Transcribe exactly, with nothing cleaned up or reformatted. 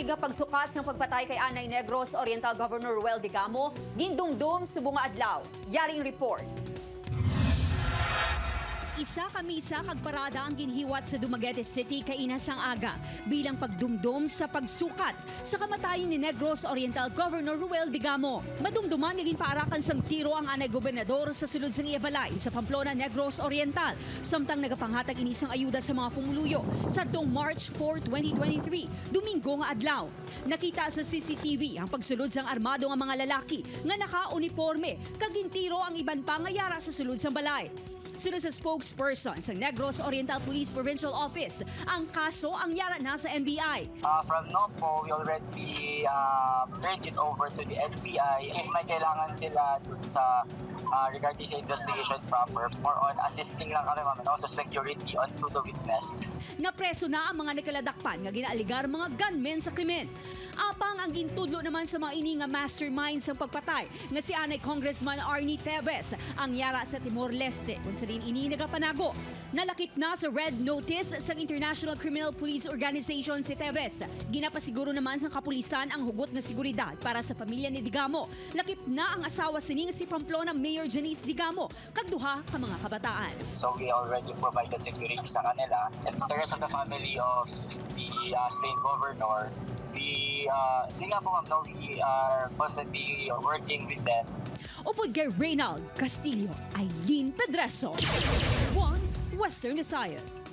nga pagsukat sang pagpatay kay anay Negros Oriental Governor Ruel Digamo gindumdom subong nga adlaw. Yari ang report. Isa ka misa kag parada ang ginhiwat sa Dumaguete City kaina sang aga bilang pagdumdom sa pagsukat sa kamatayon ni Negros Oriental Governor Ruel Digamo. Madumduman nga ginpaarakan sang tiro ang anay gobernador sa sulod sang iya balay sa Pamplona, Negros Oriental, samtang nagapanghatag ini sang ayuda sa mga pumuluyo sadtong March four, twenty twenty-three, Domingo nga adlaw. Nakita sa C C T V ang pagsulod sang armado nga mga lalaki nga naka-uniporme kag gintiro ang iban pa nga yara sa sulod sang balay. Sunod sa spokesperson sa Negros Oriental Police Provincial Office, ang kaso ang yara na sa N B I. Uh, from NOPPO, we already uh, turned it over to the N B I. If may kailangan sila dun sa uh, regarding sa investigation proper, more on assisting lang kami, ma'am, and also security on to the witness. Napreso na ang mga nagkaladakpan nga ginaaligar mga gunmen sa krimen. Apang ang gintudlo naman sa mga ini nga mastermind sang pagpatay nga si anay Congressman Arnie Teves ang yara sa Timor-Leste, kung sa diin ini nagapanago. Nalakip na sa red notice sang International Criminal Police Organization si Teves. Ginapasiguro naman sang kapulisan ang hugot nga seguridad para sa pamilya ni Digamo. Lakip na ang asawa sini nga si Pamplona Mayor Janice Digamo kag duha ka mga kabataan. So we already provided security sa kanila. And to the rest of the family of the uh, slain governor, we, uh, yun nga po, ma'am, no, we are constantly working with them. Upod kay Reynald Castillo, Eileen Pedreso, One Western Visayas.